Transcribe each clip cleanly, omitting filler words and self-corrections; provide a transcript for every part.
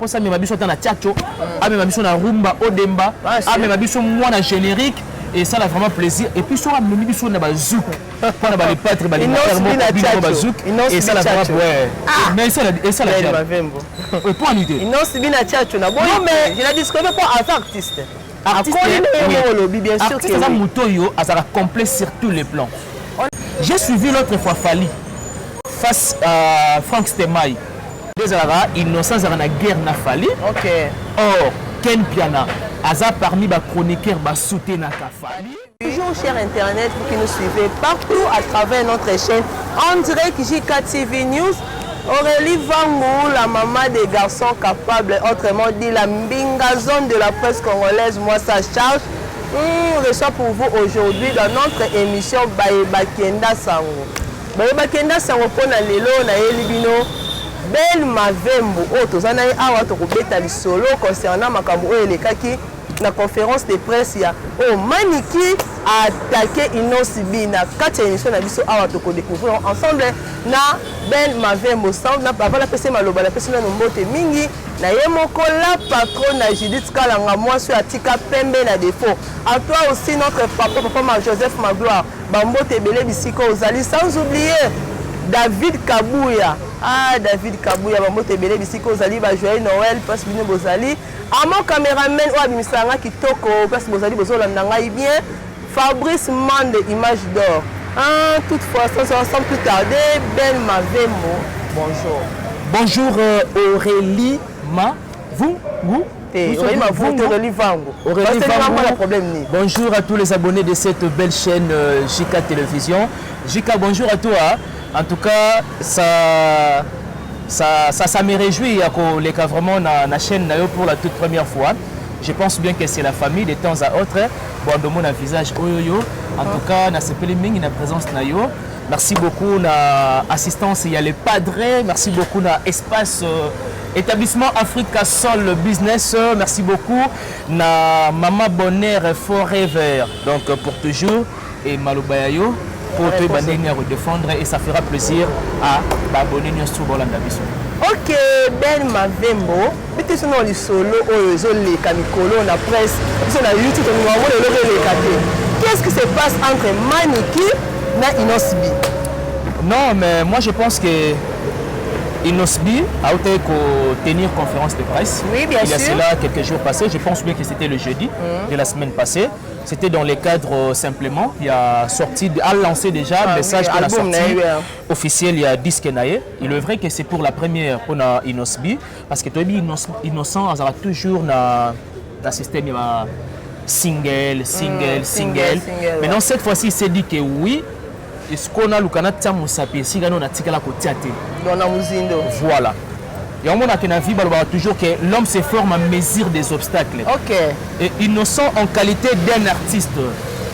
mposa amema biso ata na tchatcho, amema biso na rumba odemba, amema biso mwana générique, et ça a vraiment plaisir. Et puis soki amemi biso na bazouk, mpona ba Le Padre balingaka bazouk, et ça la vraiment, ouais, mais esala po ani te. Innoss'B na tchatcho na boyi. Non, mais je la discrimine po aza artiste. Artiste, olobi bien sûr. Artiste aza moto oyo azalaka complet sur tous les plans. J'ai suivi l'autre fois Fally face à Frank Stemay. Ezalaka Innocent azalaka na guerre na Fally. Or Ken Piana aza parmi bachroniqueur basoutenaka Fally. Bonjour chers internet, vous qui nous suivez partout à travers notre chaîne en direct JK TV News. Aurélie Vangou, la maman des garçons capables, autrement dit la mbingazone de la presse congolaise, moi ça charge, reçoit pour vous aujourd'hui dans notre émission Bayeba Kenda Sango. Bayeba Kenda Sango pona lelo na yeli bino Bel Mavembo oyo toza na ye awa, tokobeta lisolo concernant makambo oyo elekaki na conférence de presse ya oyo Maniki attaqué Innoss'B. Na kati ya émission na biso awa, tokodécouvrir ensemble na Ben Mavembo. Avant napesi maloba, napesi nano mbote mingi na ye moko la patronne na Judith Kalanga, mwasi oyo atika pembe na défaut. À toi aussi notre papa, papa ma Joseph Magloire, bambote ebele bisika ozali, sans oublier David Kabuya. Ah, David Kabuya, bambote ebele bisika ozali, bajoyeux Noël place bino bozali. Amo caméraman oyo abimisaka nga kitoko, place bozali, bozolanda ngai bien, Fabrice Mande, image d'or. Ah, toutefois, sans plus tarder, Ben Mavembo, bonjour. Bonjour Aurélie Mavungu. Aurélie Mavungu, Aurélie Vangu. Aurélie Vangu. Problème ni. Bonjour à tous les abonnés de cette belle chaîne JK Télévision. JK, bonjour à toi. En tout cas, ça me réjouit les vraiment na chaîne na yo pour la toute première fois. Je pense bien que c'est la famille de temps à autre. Bon, de mon visage oyoyo. En tout cas, na sepeli mingi na présence na yo. Merci beaucoup na assistance, il y a les padres. Merci beaucoup na espace établissement Africa Sol Business. Merci beaucoup na Mama Bonheur Forever. Donc pour toujours et maloba ya yo pour te bandeni à redéfendre et ça fera plaisir à babonné nyonso bolanda biso. Ok, Ben Mavembo, bete so na lisolo oyo ezoleka mikolo na presse biso na YouTube, tolinga omona eloko eleka te. Qu'est-ce qui se passe entre Maniki na Innoss'B? Non, mais moi je pense que Innoss'B a été tenir conférence de presse. Oui, bien Il y a sûr. cela quelques jours passés, je pense bien que c'était le jeudi de la semaine passée. C'était dans les cadres simplement, il a sorti, a lancé déjà un message pour la album, sortie na ye, hein. officielle, il y a disque na ye. Il est vrai que c'est pour la première pour Innoss'B, parce que toyebi Innocent azala toujours na système, il y a single, single, single. Single, single, Maintenant, cette fois-ci, il s'est dit que oui, est-ce qu'on a lukana tia mosapi esika no natikala kotia te. Dans na mozindo. Voilà. Et on a na vie balobaka toujours que l'homme se forme à mesure des obstacles. Et Innocent, en qualité d'un artiste,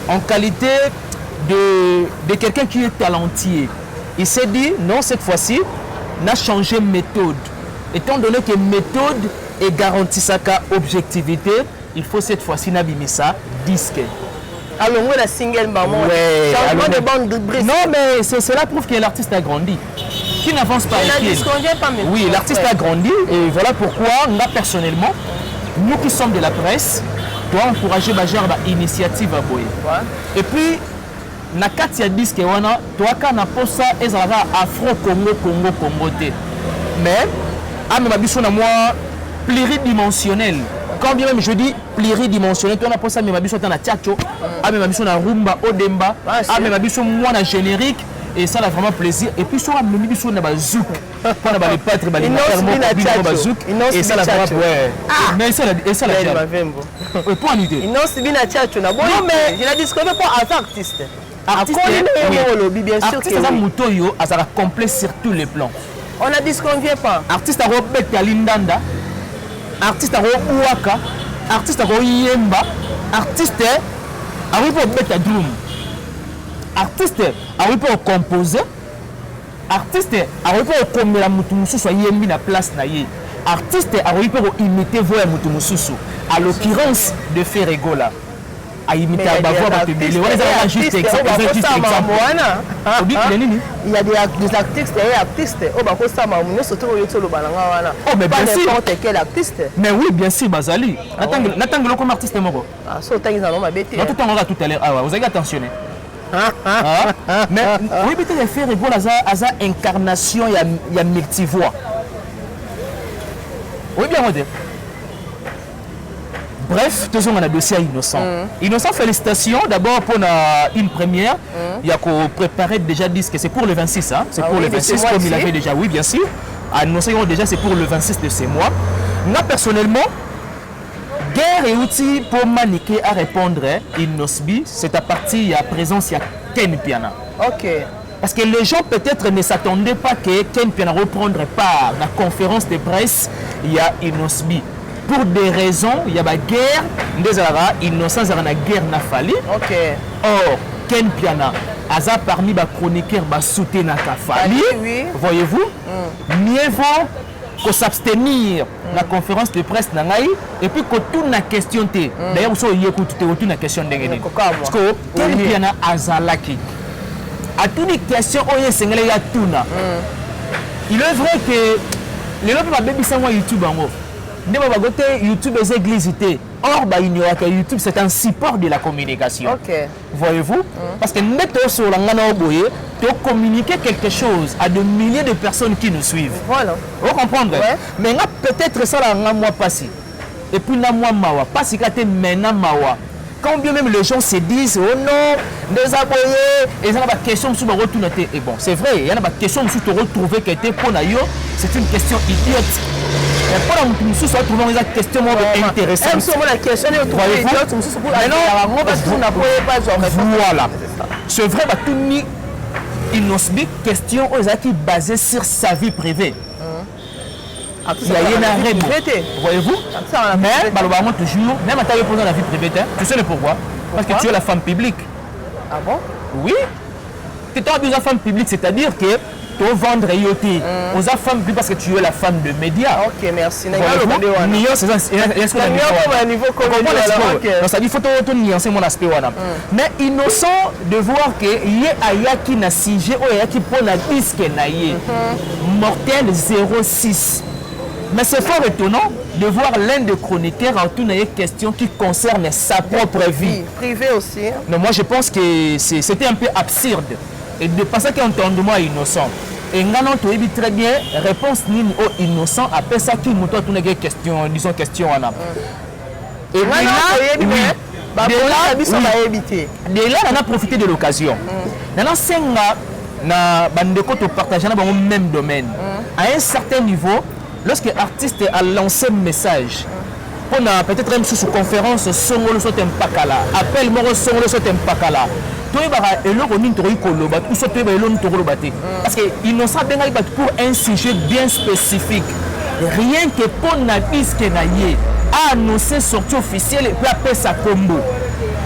en qualité de quelqu'un qui est talentueux, il s'est dit non, cette fois-ci, n'a changé méthode. Étant donné que méthode est garantissaka objectivité, il faut cette fois-ci nabimisa disque. Alongwe la single maman. Ouais, changement alongwe. De bande de brise. Non, mais cela prouve que l'artiste a grandi. Qui n'avance pas Je recule. ne disconviens pas, mais Oui, l'artiste a grandi et voilà pourquoi, moi personnellement, nous qui sommes de la presse, doit encourager ba genre ba initiative à boye. Et puis, na kati ya disque wana, toaka na posa ezalaka Afro Congo Congo Congo te. Mais amema biso na moi pluridimensionnel. Quand bien même je dis pluridimensionnel, toi na posa amema biso ata na tchatcho, amema biso na rumba odemba, amema biso mwana générique, et ça a vraiment plaisir. Et puis soki amemi biso na bazouk, mpona ba Le Padre Innoss'B na balingaka tchatcho. bazouk, Innoss'B et ça la tchatcho. ouais, mais ça la Ben Mavembo. Po ani te. Innoss'B na tchatcho na boyi. Non, mais je la discrimine po aza artiste. Artiste, Akoli na ye oui. moko olobi bien sûr Artiste que aza oui. moto oyo azalaka complet sur tous les plans. On ne disconvient pas. Artiste akobeta lindanda, artiste akobwaka, artiste akoyemba, artiste akoki mpe kobeta drum, artiste akoki mpe kocompose, artiste akoki mpe kokomela motu mosusu ayembi na place na ye, artiste akoki mpe koimite voix ya motu mosusu, à l'occurrence de Ferre Gola. Aimitaka bavoix bato ebele wana, ezalaka juste exemple. Obikile nini? Il y a des artistes et artistes oyo bakosala makambo nyonso te oyo ti oloba na nga wana. Oh, mais pas bien sûr. N'importe quel artiste. Mais oui, bien sûr, bazali. Natangeli okoma artiste moko. Ah, so otangi ezala mabe te. Natotangaka tout à l'heure awa, ozalaki attentionné. Ah, mais oyebi te, Ferre Gola aza incarnation ya multivoix, oyebi yango te. Bref, tozonga na dossier ya Innocent. Innocent, félicitations d'abord pour na une première. Il y a qu'on préparer déjà disque, c'est pour le 26, hein? C'est Ah pour oui, le de ce 26, comme il mois-ci. avait déjà, oui, bien sûr, annoncé déjà, c'est pour le 26 de ce mois. Nga personnellement, guerre et outils pour Manike à répondre Innoss'B, c'est à partir il y a présence, il y a Ken Piana. Parce que les gens peut-être ne s'attendaient pas que Ken Piana reprendre part à la conférence de presse, il y a Innoss'B. Pour des raisons, il y a la guerre, ndezara Innocent zara na guerre na Fally. Or, Ken Piana, aza parmi ba chroniqueurs ba soutenir Fally. Fally, oui. Voyez-vous, mieux vaut qu'on s'abstenir la conférence de presse na ngai et puis kotuna question te. D'ailleurs, so yekutu te, kotuna question ndenge nini? Kokamwa. Parce que Ken Piana azalaki atuni question oyo esengeli ya tuna. Il est vrai que lelo mpe babebisa mwa YouTube yango nde babago te, YouTube eza église te. Or baignoraka YouTube, c'est un support de la communication. Voyez-vous, parce que nde tosolola nga na oboye, tocommuniquer quelque chose à de milliers de personnes qui nous suivent. Vous comprendre? Ouais. Mais nga peut-être esalaka nga mwa pasi et puis na mwa mawa, pasi ka te, mais na mawa, quand bien même les gens se disent: oh non, nde eza boye, eza na baquestion mosusu bakotuna te. Et bon, c'est vrai, eya na baquestion mosusu toretrouve ke te, mpo na yo c'est une question idiote, mais mpo na motu mosusu atrouve yango eza question moko intéressante. Mosusu omona question nde otrouve Voyez-vous? idiote, mosusu Mais non. yango batuna po ye bazwa réponse. Voilà, c'est vrai, batuni Innoss'B question oyo ezalaki basée sur sa vie privée ya ye na Rebo, voyez-vous. Mais baloba yango toujours, même ata yo mpoza na vie privée te. Tu sais le pourquoi? Parce que Pourquoi? tu es la femme publique. Ah bon? Oui, tu es oza femme publique, c'est-à-dire que tovendre yo te, oza femme publique parce que tu es la femme de média. Ok, merci. Nanga Voyez-vous? wana. Nuance est-ce que Na nuance comme un niveau comédie, alors, ok. Donc ça dit faut to nuancer mon aspect wana. Mais Innocent, de voir que ye ayaki na sujet oyo ayaki mpo na disque na ye Mortel 06. Mais c'est fort étonnant de voir l'un des chroniqueurs en tout une question qui concerne sa propre vie. Privé aussi, hein. Non, moi je pense que c'était un peu absurde et de penser qu'entendement Innocent. Et nga non toyebi très bien réponse nini o Innocent apesaki moto atunaki question, disons question wana. Et Nga na toyebi, oui. mais De là, bakolaka biso oui. bayebi te. De là, nana profité de l'occasion, nana senga na bandeko topartage na bango même domaine. À un certain niveau, lorsque artiste a lancé message mpona peut-être mosusu conférence songolo so te mpakala, appel moko songolo so te mpakala, toyebaka eloko nini tokoki koloba ou so toyeba eloko nini tokoloba te, parce que Innocent abengaki bato pour un sujet bien spécifique, rien que mpo na disque na ye a annoncé sortie officielle mpe apesa kombo,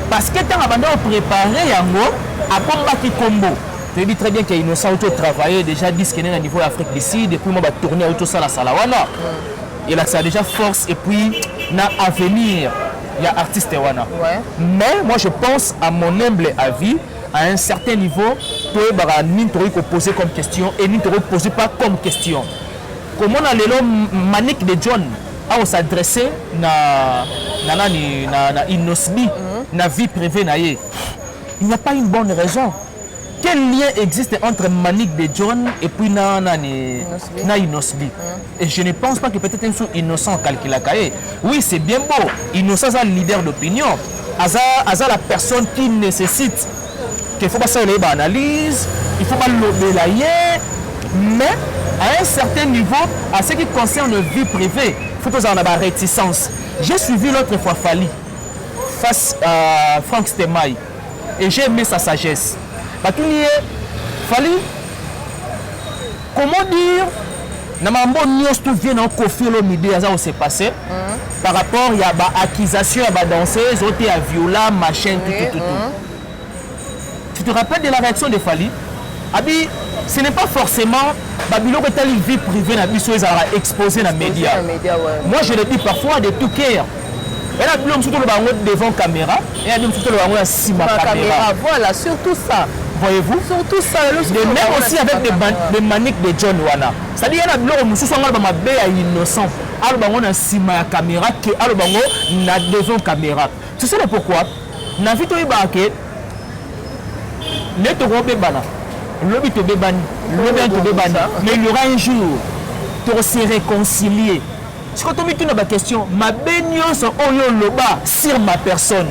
parce que ntango abanda kopréparer yango, abombaki kombo. Toyebi très bien ke Innocent auti otravailler déjà disque ne na niveau ya Afrique du Sud, et puis mwa batournée auti osalasala wana, elakisaka déjà force et puis na avenir ya artiste wana. Mais moi je pense, à mon humble avis, à un certain niveau, toyebaka nini tokoki koposer comme question et nini tokoki poser pas comme question. Komona lelo Manique de John aos'adresse na nani, na Innoss'B, na vie privée na ye, il n'y a pas une bonne raison. Quel lien existe entre Manique de John et puis na nani? Innoss'B. Na Innoss'B? Et je ne pense pas que peut-être un sou Innocent calculaka ye. Oui, c'est bien beau, Innocent aza leader d'opinion, aza la personne qui nécessite qu'il faut basalela ye baanalyse, il faut balobela ye, mais à un certain niveau, à ce qui concerne vie privée, il faut tozala na baréticence. J'ai suivi l'autre fois Fally face à Frank Stemay et j'ai aimé sa sagesse. Batuni ye Fally: comment dire na mambo nyonso tu vie na Koffi Olomide aza kose passer par rapport ya baaccusation ya badanseuse oyo te ya viola, machin, tout, tout, tout, tout. Tu te rappelles de la réaction de Fally? Abi ce n'est pas forcément babiloko etali vie privée na biso ezalaka exposé na média. Na média, ouais. Moi je le dis parfois de tout cœur. Ena bilo mosusu toloba yango devant caméra, ena bilo mosusu toloba yango na nsima caméra. Voilà, surtout ça. Voyez-vous? Surtout ça. De même aussi avec des maniques de John wana. C'est-à-dire ena biloko mosusu yango aloba mabe ya innocent, aloba yango na nsima ya caméra ke aloba yango na devant caméra. Tu sais le pourquoi? Na vie toyebaka ke nde tokobebana, lobi tobebani, lobi tobebani, mais il y aura un jour toko se réconcilier. Sikoyo tomituna baquestion mabe nyonso oyo oloba sur ma personne,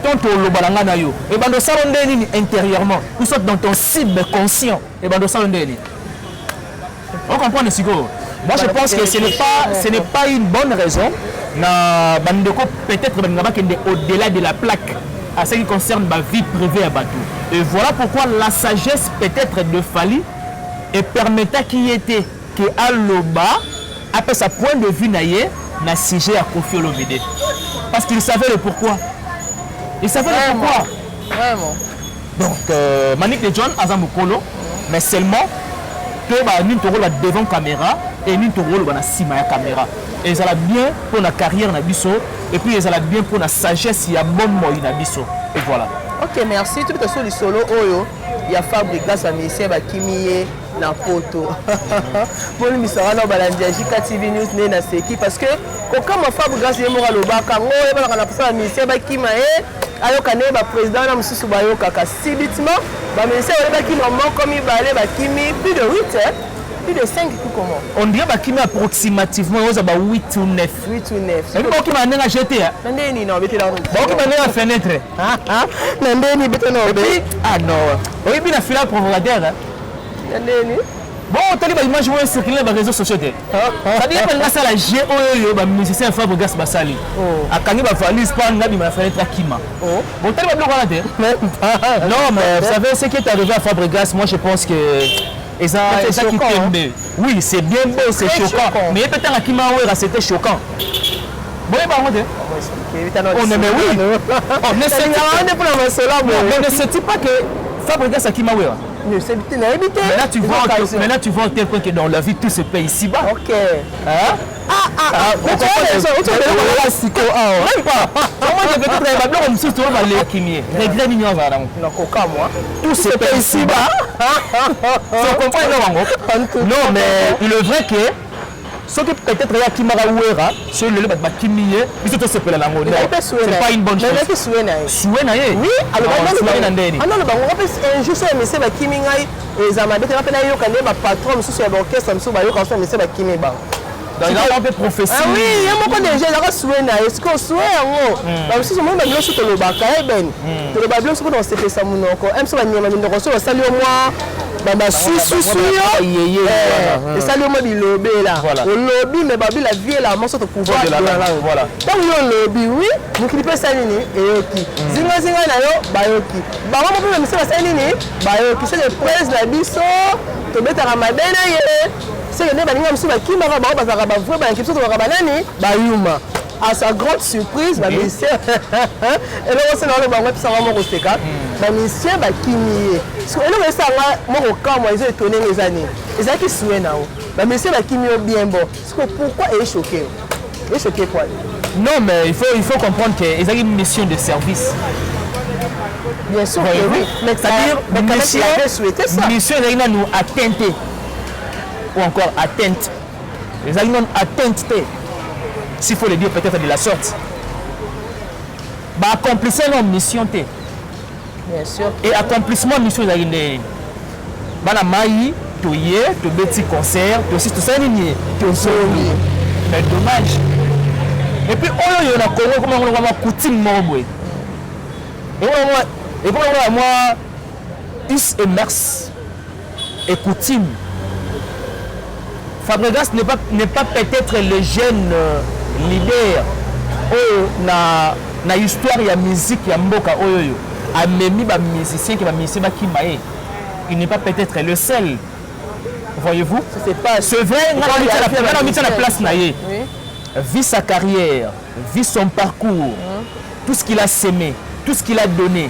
tant oloba na ngai na yo, ebanda osala nde nini intérieurement ou soit dans ton subconscient, ebanda osala nde nini? On comprend sikoyo. Moi, je pense que ce n'est pas une bonne raison na bandeko peut-être balinga bakende au-delà de la plaque à ce qui concerne ma vie privée ya bato. Et voilà pourquoi la sagesse peut-être de Fally et permettaki ye te ke aloba, apesa point de vue na ye na sujet ya Koffi Olomide, parce qu'il savait le pourquoi, il savait le pourquoi. Vraiment. Donc Manick de John aza mokolo, mais seulement toyeba nini tokoloba devant caméra et nini tokoloba na nsima ya caméra. Ezala bien mpo na carrière na biso et puis ezala bien mpo na sagesse ya bomoi na biso, et voilà. Ok, merci. Tobeta so lisolo oyo ya Fabregas, bamusicien bakimi ye na Poto. Bolimbisa wana, balandi ya JK TV News, nde naseki parce que kokama Fabregas ye moko alobaka ngo, oyebanaka na posa bamusicien bakima ye, ayoka nde baprésident wana mosusu bayokaka. Subitement bamusicien oyo bakima, moko, mibale, bakimi plus de 8, plus de 5, tout comment? On dirait bakimi approximativement oza ba 8 ou 9. 8 ou 9. Ebi bakokima na ndenge ajete. Na ndenge nini obetela? Bakokima ndenge ya fenêtre. Na ndenge nini betela? Obe, ah non, oyebi na fila provocateur. Na ndenge nini? Bon, otali baimage oyo circule na baréseaux sociaux te? C'est-à-dire balinga asala jeu oyo bamusicien ya Fabregas basali, akangi bavalise mpo alinga abima na fenêtre, akima. Bon, otali babiloko wana te? Non, mais vous savez ce qui est arrivé à Fabregas, moi je pense que eza kitembe. Oui, c'est bien beau, c'est choquant, mais ye mpe ntango akima Wera, c'était choquant. Boyeba yango te? Oh non, mais oui, oh, ne mais ne sais-tu pas que Fabregas akima Wera? Maintenant, tu vois tel point que dans la vie, tout se paye ici-bas. Ok. Hein? Ah, ah, ah. Mais tu as raison. Tu as Même pas. Moi, je peut-être babiloko mosusu to balekimi regret nini azala nango. Nakoka moi. Tout se paye ici-bas. Tu comprends yango? Non, mais il est vrai que soki peut-être ye akimaka Wera, soki lelo bato bakimi ye, biso tosepela nango, c'est pas une bonne chose. Souhait na ye. Souhait na ye. Oui. Aloba na ndeni. Aloba ngo mpe un jour so ya mise bakimi ngai, eza mabe te. Mpe nayoka nde bapatron mosusu ya baorchestre mosusu bayoka so ya mise bakimi bango. Donc mpe prophétie. Ah oui, ye moko déjà ezaka souhait na ye. Sikoyo souhait yango, bamosusu omoni babilo so tolobaka ebeni, toloba bilo so mpona kosepesa monoko biso, banyama minoko so basali yo mwa basususu yo, esali yo mwa bilobela, olobi. Mais babi la vie ela moso to pouvoir. Ntango yo olobi oui, mokili mpe esali nini? Eyoki. Zingazinga na yo bayoki, bango moko mpe bamiso basali nini? Bayoki. Seke prese na biso tobetaka mabe na ye, seke nde baninga mosusu bakimaka bango, bazalaka bavrai bayanki, biso tobaka banani? Bayuma. À sa grande surprise, bamusicien, eloko se na oloba yango episanga moko koseka, bamusicien bakimi ye. Eloko esanga moko kamwa, eza étonné, eza nini? Ezalaki souhait na yo, bamusicien bakimi yo, bien. Bon, siko pourquoi echoqué yo? Echoqué quoi? Non, mais il faut comprendre que ezalaki une mission de service. Bien sûr que oui, mais c'est-à-dire mais quand même, il avait souhaité ça. Mission ezalaki nanu atteinte ou encore atteinte, ezalaki nanu atteinte te, s'il faut le dire peut-être de la sorte, baaccomplisse nano mission te. Bien sûr. Et accomplissement mission ezalaki nde bana mai toye, tobeti concert, tosi tosali nini, tozongi. Mais dommage. Et puis oyo oyo na Congo ekoma ngo mwa coutume moko boye, ekoma ngo ya mwa us et mœurs et coutume. Fabregas n'est pas peut-être le jeune leader oyo na histoire ya musique ya mboka oyo oyo amemi bamusicien ke bamusicien bakima ye. Il n'est pas peut-être le seul, voyez-vous. C'est pas C'est vrai, nga na mitia na place na ye. Vu sa carrière, vu son parcours, tout ce qu'il a semé, tout ce qu'il a donné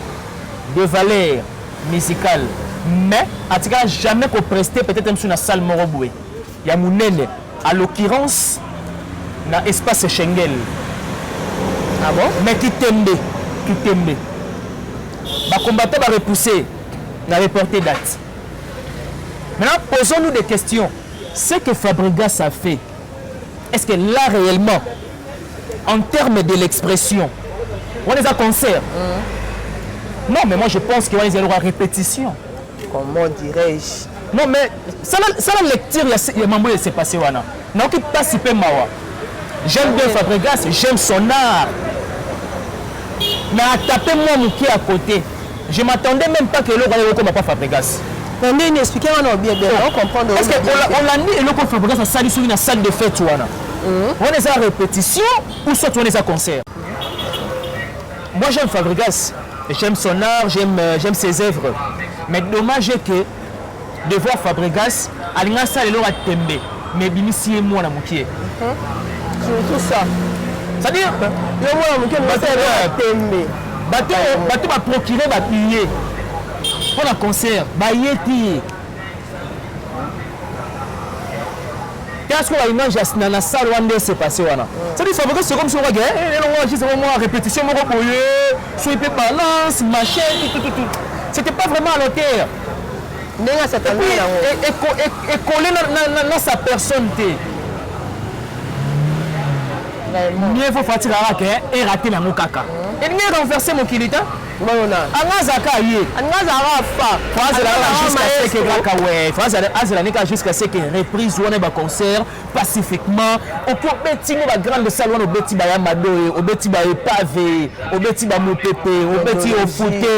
de valeur musicale, mais atikala jamais koprester peut-être mosu na salle moko boye ya monene, à l'occurrence na espace Schengen. Ah bon? Mais kitembe, kitembe, bacombattant barepoussé na reporté date. Maintenant, posons-nous des questions. Ce que Fabregas a fait, est-ce que là réellement, en termes de l'expression, on est à concert? Non, mais moi je pense qu'il y aura répétition. Comment dirais-je? Non, mais ça la lecture, il y a mambo s'est passé wana. Naoki pasi pe mawa. J'aime bien Fabregas, j'aime son art. Mais à taper moi moke à côté, je m'attendais même pas que eloko wana ekoma pa Fabregas. Na ndeni expliquer wana bien bien, on comprendre. Est-ce que olandi eloko Fabregas asali soki na salle de fête wana? Wana eza répétition ou soit wana eza concert? Moi j'aime Fabregas, j'aime son art, j'aime ses œuvres. Mais dommage est que de voir Fabregas alinga asala eloko atembe, mais ebimisi ye mwana mokie. Surtout ça. C'est-à-dire yo mwana moke tembe. Bato baprocure babillet mpo na concert, baye te. Tala sikoyo baimage na salle wana nde se passe wana. C'est-à-dire Fabregas, c'est comme si okake elongo juste mwa répétition moko boye, soki mpe balance machin, tout, tout, tout, tout. C'était pas vraiment à l'auteur. Ndenge asatani yango. Ekole na sa personne te. Mieux vaut fatika kaka eraté nango kaka. Elingi renverser mokili te. Bona. Anga azalaka ye. Alinga azalaka fa. Faut azala kaka jusqu'à ce que kaka, ouais, faut azala ne kaka jusqu'à ce que reprise wana baconcert pacifiquement. Oki obeti ngo bagrande salle wana, obeti bayamado ye, obeti baepave, obeti bamopepe, obeti ofute,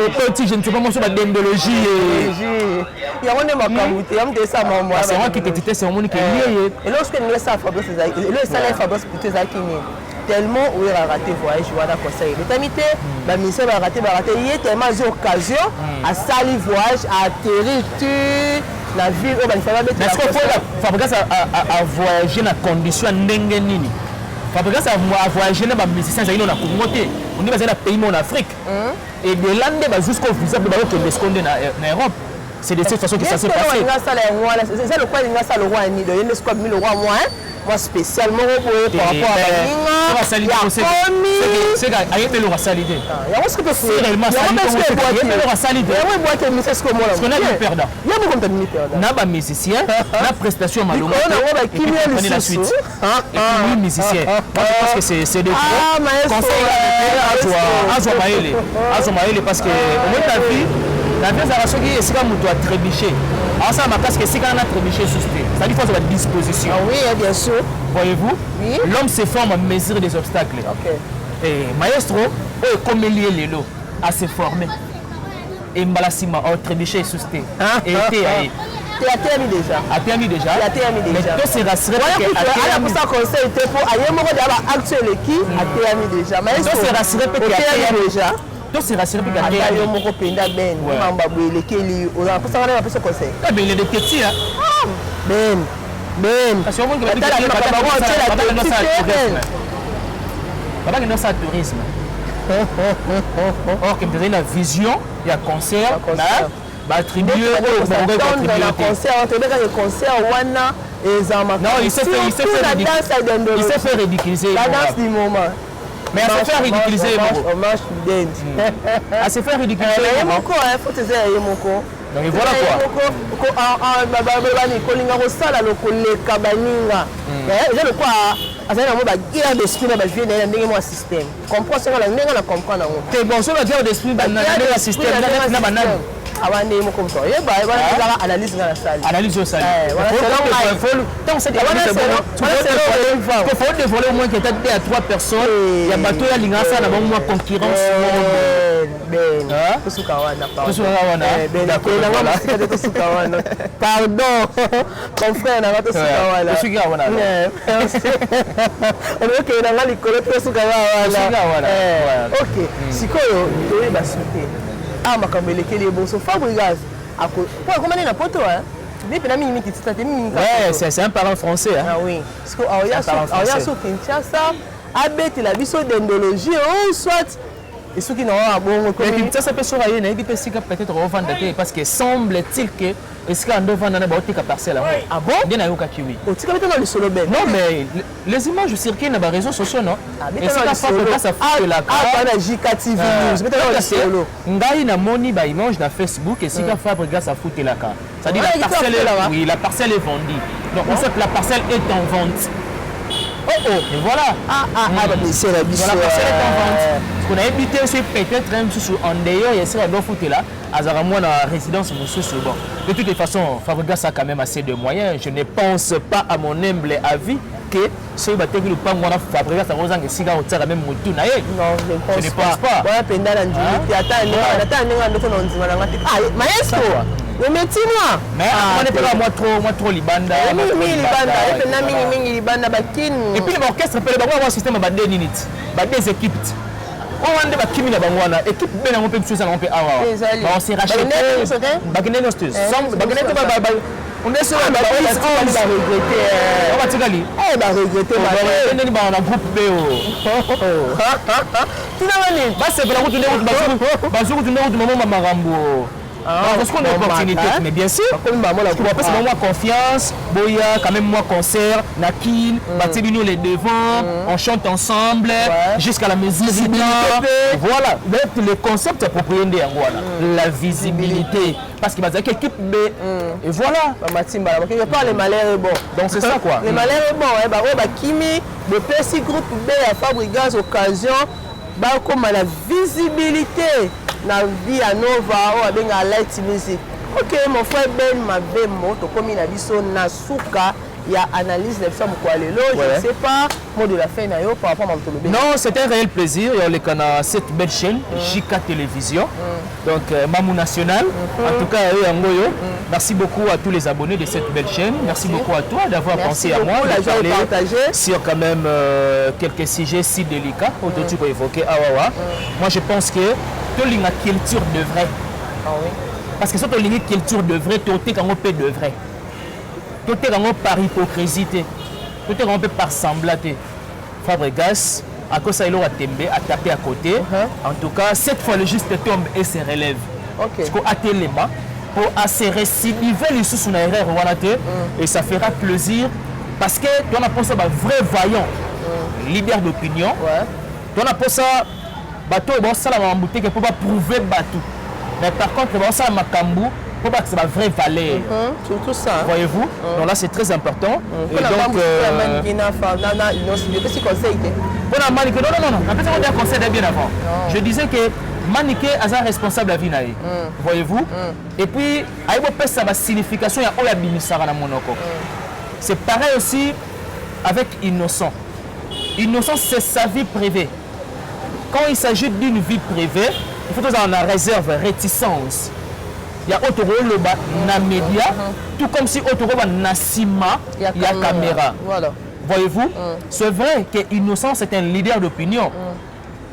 obeti je ne sais pas moi so badendologie ye. Yango nde makambo te, yango te esala. Parce que kiteti te, c'est omoni ke ye. Eloko soki elingi esala Fabrice, elo esala ye Fabrice plutôt ezalaki nini? Tellement oyo araté voyage wana, concert ebetami te, bamusicien baraté, baraté ye, tellement azwi occasion, asali voyage, atterri ti na ville oyo balifaka. Mais est-ce que Fabrice a voyagé na condition ya ndenge nini? Fabrice a voyagé na bamusicien azali na Congo te, onde bazali na pays mo na Afrique, et de là nde bazwi siko visa mpe bazokende siko nde na Europe. C'est de cette façon que ça s'est passé. Alinga asala yango wana, eza lokola alinga asala le roi nido, ye nde siko abimi le roi moi moi spécial moko boye par rapport à baninga yakomi. Ayebi eloko asali te. Yango soki mpe réellement eloko asali te. Yango ebwaki emisa siko omona. Parce qu'on a mis perdant. Ye moko moto abimi perdant. Na bamusicien na prestation malonga. Likolo nango bakimi ye. La suite et puis lui musicien, moi je pense que c'est de trop. Conseil, azwa mayele, azwa mayele, parce que au moins ta vie, la vie ezalaka soki esika moto atrébuche, asala makasi ke esika wana atrébuche susu te, c'est-à-dire faut azwa badisposition. Ah oui, bien sûr. Voyez-vous? Oui. L'homme se forme à mesure des obstacles. Et maestro oyo ekomeli ye lelo, ase forme embala nsima atrébuche esusu te, ete ya ye. Te, ateyami déjà. Ateyami déjà. Ateyami déjà. Mais to se rassurer. Wana kutu ala posa conseil te, mpo aye moko deya baacte eleki, ateyami déjà. To se rassurer mpe ke oteyami ateyami. Déjà. To se rassurer mpe ke ata yo ateyami. Moko mpenza ben mambo boye elekeli, ozala mposa wana bapesa conseil. Eh ben, il est de petit, hein. Ben ben. Parce que omoni ke Atala makambo yango otiela babakende petit osala te, tourisme, babakende osala tourisme, or ke moto azali na vision ya concert. Ya concert. Baattribue oyo bakoki na koattribue te. Concert tobekaka concert wana eza Non, il s'est fait la danse ya il s'est fait ridiculiser. La danse du moment. Mais à se faire ridiculiser moko. On marche dende. À se faire ridiculiser. Ye moko, faut eza ya ye moko. Donc voilà quoi. Bani kolinga kosala lokoleka baninga, eza lokwa azali nango baguerre d'esprit na bavie na ye na ndenge mwa système comprend songo na ndenge na comprendre yango. Te, bon, so baguerre d'esprit na ndenge ya système na banani? Awa nde ye moko moto oyeba wana, ezaka analyse nga na sali. Analyse osali. Voilà, faut dévoiler au moins que t'as deux à trois personnes ya bato oyo alingaka asala na bango mwa concurrence. Ben, tosuka wana. Tosuka wana. Pardon, tosuka wana, pardon confrère nanga, tosuka wana. Tosuka wana. Olokende nanga likolo, tosuka wana. Ok, sikoyo toyeba su te awa makambo elekeli eboso. Fabrigas po akoma nde na poto nde mpena mingimingi tita te mingi. Ouais, c'est un parent français, hein. Ah oui, parce que aoya so Kinshasa abetela biso dendologie ou soit Esuki na wana bongo. Mais Kinshasa mpe soki aye, nayebi mpe esika peut-être ovanda te, parce que semble-t-il que esika ando ovanda na baoteka parcelle yango. Ah bon? Nde nayokaki, oui. Otika beta na lisolo, Ben. Non, mais les images circulent na baréseaux sociaux, non? Esika Fabregas afutelaka. Na JK TV News, beta na lisolo. Ngai namoni baimage na Facebook, esika Fabregas afutelaka, c'est-à-dire la parcelle est, oui, la parcelle est vendue. Donc en fait, la parcelle est en vente. Oh. Et voilà. Ah ah ah, bamusicien na biso. Voilà, parcelle est en vente. Parce qu'on a évité aussi peut-être un mosusu en dehors ya esika dofutela, azalaka mwana résidence mosusu. Bon, de toutes les façons, Fabregas a quand même assez de moyens. Je ne pense pas, à mon humble avis, que soki bateki lupango wana, Fabregas akozanga esika otiaka même motu na ye. Non, je ne pense Je ne pense pas. Wana mpenza na ndimi te, ata ndenge ndoko na ndima nanga te. Ah, maestro, ometinwa. Mais on est pas moi trop libanda. Mingi libanda, epena mingi mingi libanda bakini. Et puis baorchestre pele bango bango système ba deux nini ti ba deux équipes ti oyo wana nde bakimi na bango wana, équipe B nango mpe biso eza nango mpe awa. Ezali. Baose racheter. Bakende nyonso te? Bakende te, onde so. Baregretter. Batikali. Baregretter. Ndeni baa na groupe B o. Tunanga nini? Basepela kutu nde kutu bazwi kutu nde kutu mamo makambo, parce qu'on a opportunité, mais bien sûr bapesa bango mwa confiance, boya quand même mwa concert na Kin, batie bino les devants, on chante ensemble jusqu'à la mesure. Voilà, donc le concept approprié nde yango wana, la visibilité, parce que bazalaki équipe B et voilà. Bamatimbala, quelque part le malheur est bon. Donc c'est ça, quoi. Le malheur est bon. Bango bakimi, bopesi groupe B ya Fabregas occasion bakóma na visibilité na vie ya Nova oyo abengaka light music. Ok, mon frère Ben Mabembo, tokómi na biso na suka ya analyse na biso ya mokolo ya lelo. Je ne sais pas, mot de la fin na yo par rapport à tolobi? Non, c'est un réel plaisir. Et on est à cette belle chaîne, JK Télévision. Donc, Mamou National. En tout cas, yango oyo. Merci beaucoup à tous les abonnés de cette belle chaîne. Merci beaucoup à toi d'avoir Merci pensé à beaucoup, moi la de joie est parler partagée. sur quand même quelques sujets si délicats. Autour tu peux évoquer. Ah, ouais. Moi, je pense que la culture de vrai. Ah oui. Parce que si tu as culture de vrai, tu as un peu de vrai. Tu as par hypocrisie. Tu as un peu par semblant. Fabregas, à cause de a tembe, a tapé à côté. En tout cas, cette fois, le juste tombe et se relève. Parce qu'on a telema pour se récidiver lisusu na erreur wana te, et ça fera plaisir parce que tu as pensé ba vrai vaillant leader d'opinion. Tu as pensé bato oyo baosala makambo te ke mpo baprouver bato, mais par contre baosala makambo mpo bakisa ba vraie valeur. Surtout ça, hein. Voyez-vous? Donc là, c'est très important. Et mpona donc na Innoss'B, conseil te? Mpona Manike, non, non, non, non, napesaka nde conseil de bien avant. Je disais que Manike aza responsable ya vie na ye, voyez-vous? Et puis ayebi opesa basignification ya oyo abimisaka na monoko. C'est pareil aussi avec Innocent. Innocent, c'est sa vie privée. Quand il s'agit d'une vie privée, il faut tozala na réserve, réticence ya oyo tokoloba na média, tout comme si oyo tokoloba na nsima ya caméra. Voilà. Voyez-vous, c'est vrai que Innocent, c'est un leader d'opinion.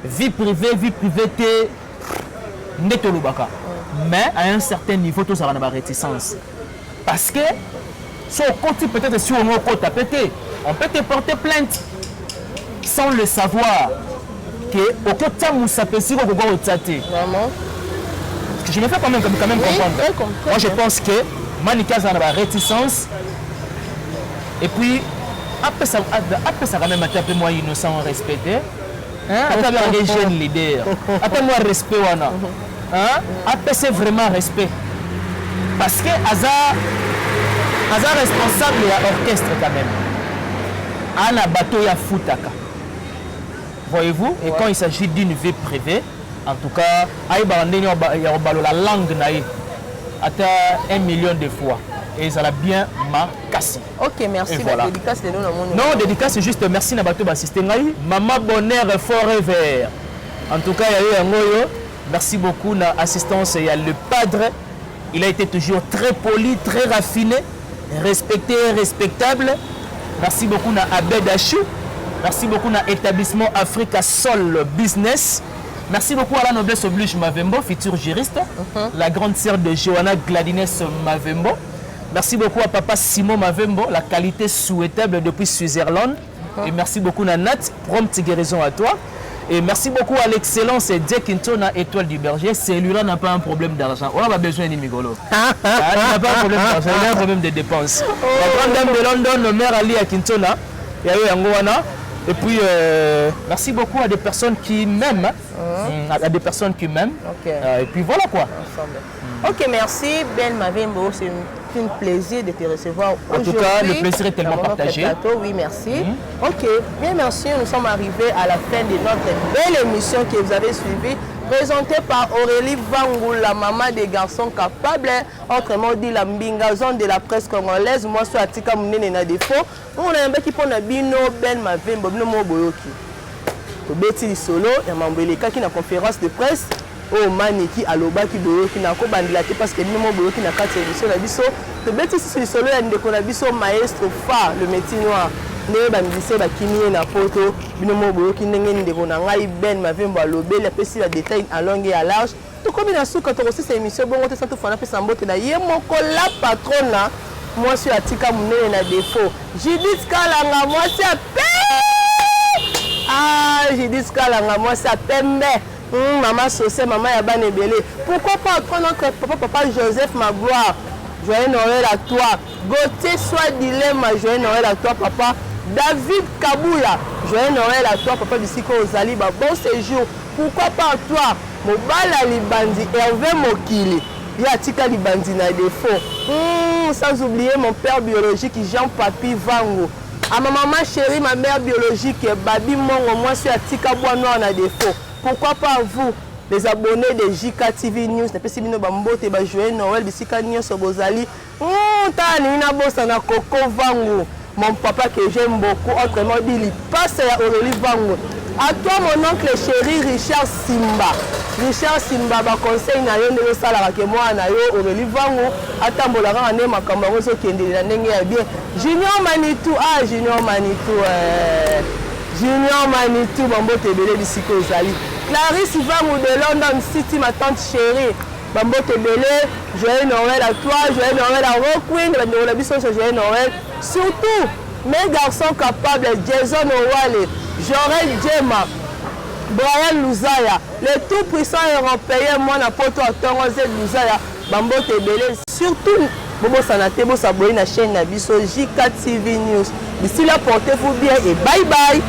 Vie privée, vie privée te nde tolobaka. Mais à un certain niveau, tozala na baréticence. Parce que si okoti peut-être, si on okota peut-être, on peut te porter plainte sans le savoir que okotia mosape esika okoka kotia te. Vraiment. Je me fais quand même Oui, comprendre. très Moi, je bien. pense que Manike aza na baréticence et puis apesa apesaka même ata mpe mwa Innocent respecté, ata bange jeune leader, ata mwa respect wana. Hein? Apesa vraiment respect parce que aza responsable ya orchestre quand même, ana bato ya futaka, voyez-vous? Et quand il s'agit d'une vie privée, en tout cas ayebaka ndenge ya kobalola langue na ye ata 1 million de fois, ezala bien makasi. Ok, merci. Et voilà. Dédicace lelo na moni? Non, dédicace, c'est juste merci na bato baassiste ngai. Mama Bonheur Forever, en tout cas ya yo yango oyo. Merci beaucoup na assistance ya le padre. Il a été toujours très poli, très raffiné, respecté, respectable. Merci beaucoup na Abed Achou. Merci beaucoup na établissement Africa Sol Business. Merci beaucoup à la noblesse oblige Mavembo, futur juriste, la grande sœur de Johanna Gladines Mavembo. Merci beaucoup à papa Simon Mavembo, la qualité souhaitable depuis Switzerland. Et merci beaucoup Nanat, prompte guérison à toi. Et merci beaucoup à l'excellence Dick Kintona, étoile du berger. Celui-là n'a pas un problème d'argent. On a besoin de Migolo. Ah, il n'a pas un problème d'argent, il a un problème de dépenses. La grande dame de London, le maire Ali Akintona, il y a eu Yango. Et puis, merci beaucoup à des personnes qui m'aiment, hein. À des personnes qui m'aiment. Et puis voilà quoi. Ensemble. Ok, merci Ben Mavembo, c'est un plaisir de te recevoir En tout aujourd'hui. cas, le plaisir est tellement Dans notre partagé. plateau. Oui, merci. Ok, bien merci. Nous sommes arrivés à la fin de notre belle émission que vous avez suivie, présentée par Aurélie Vangou, la maman des garçons capables, autrement dit la mbinga zone de la presse congolaise. Moi, je suis Atika Mounene na défaut. On a un qui prend bino Ben Mavembo, bino mo boyoki. Tobeti lisolo ya mambo elekaki na conférence de presse oyo Maniki alobaki. Boyoki na kobandela te parce que bino mo boyoki na kati ya émission na biso. Tobeti susu lisolo ya ndeko na biso maestro Fa le Métis Noir, ndenge bamusicien bakimi ye na Poto. Bino mo boyoki ndenge ndeko na ngai Ben Mavembo alobeli, apesi badétail à longue et à large. Tokomi na suka, tokosisa émission bongo te sans tofana apesa mbote na ye moko, la patrona, mwasi oyo atika monene na défaut, Judith Kalanga, mwasi ya pe. Ah, Judith Kalanga, mwasi ya pembe, mama sose, mama ya bana ebele. Pourquoi pas prendre notre papa, papa Joseph Magloire, joyeux Noël à toi. Gauthier Soit Dilema, joyeux Noël à toi. Papa David Kabula, joyeux Noël à toi. Papa bisika ozali, ba bon séjour. Pourquoi pas à toi, mobala libandi Hervé Mokili, ye atika libandi na défaut. Sans oublier mon père biologique Jean Papi Vango, à ma maman chérie, ma mère biologique Babi Mongo, mwasi atika bois noir na défaut. Pourquoi pas vous, les abonnés de JK TV News? Napesi bino bambote, bajoyeux Noël bisika nyonso bozali. Tala, ningi nabosana Koko Vangu, mon papa que j'aime beaucoup, autrement dit lipasa ya Aurélie Vangu. À toi, mon oncle chéri Richard Simba, Richard Simba, baconseil na yo ndenge osalaka ke mwana na yo Aurélie Vangu atambola kaka nde makambo yango ezokendele na ndenge ya bien. Junior Manitou, ah, Junior Manitou, Junior Manitou, bambote ebele bisika ozali. Clarisse Vangu de London City, ma tante chérie, bambote ebele, joyeux Noël à toi. Joyeux Noël à Roquin, bandeko na biso nyonso, joyeux Noël. Surtout mes garçons capables, Jason Owale, Jorel Djema, Brian Luzaya, le tout puissant européen, mwana Poto atongo Z Luzaya, bambote ebele. Surtout bobosana te bosabonner na chaîne na biso JK TV News. D'ici là, portez-vous bien et bye bye.